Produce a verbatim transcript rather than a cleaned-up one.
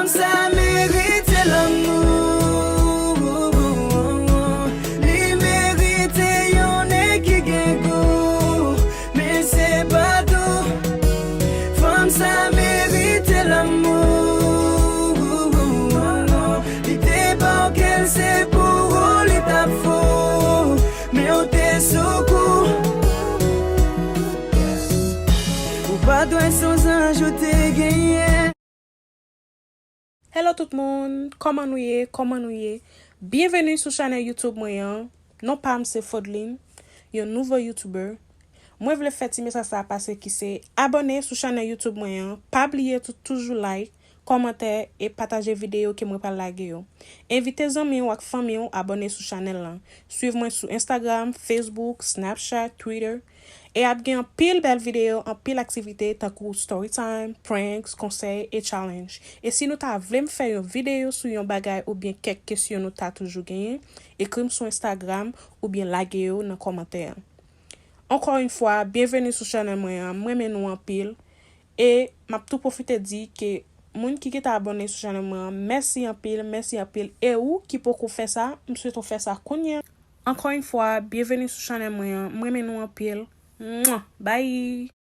Sa merite lanmou. Li merite yon nèg ki gen gou. Men se pa tou. Fanm sa merite lanmou. Li te ba w kè l, se pou ou li t ap fou. Men w te sou kou. Ou pa dwe sou zanj ou te genyen. Hello tout moun, kòman nou ye? Kòman nou ye? Byenveni sou chanèl YouTube mwen an. Non pa m se Fodlin, yon nouvo YouTuber. Mwen vle fè ti mesaj sa a pase ki se abòne sou chanèl YouTube mwen an. Pa bliye tou toujou like, kòmantè e pataje videyo ke mwen pral lage yo. Envite zanmi w ak fanmi w abòne sou chanèl lan. Swiv mwen sou Instagram, Facebook, Snapchat, Twitter. E ap gen anpil bèl videyo, anpil aktivite tankou story time, pranks, konsèy e challenge. E si nou ta vle m fè yon videyo sou yon bagay oubyen kèk kesyon nou ta toujou genyen, ekri m sou Instagram oubyen lage yo nan kòmantè an. Ankò yon fwa, byenveni sou chanèl mwen an, m renmen nou anpil. E m ap tou pwofite di ke moun ki gentan abòne sou chanèl mwen an, mèsi anpil, mèsi anpil. E ou ki poko fè sa, m swete w fè sa kounye a. Ankò yon fwa, byenveni sou chanèl mwen an, m renmen nou anpil. Mwa! Bye!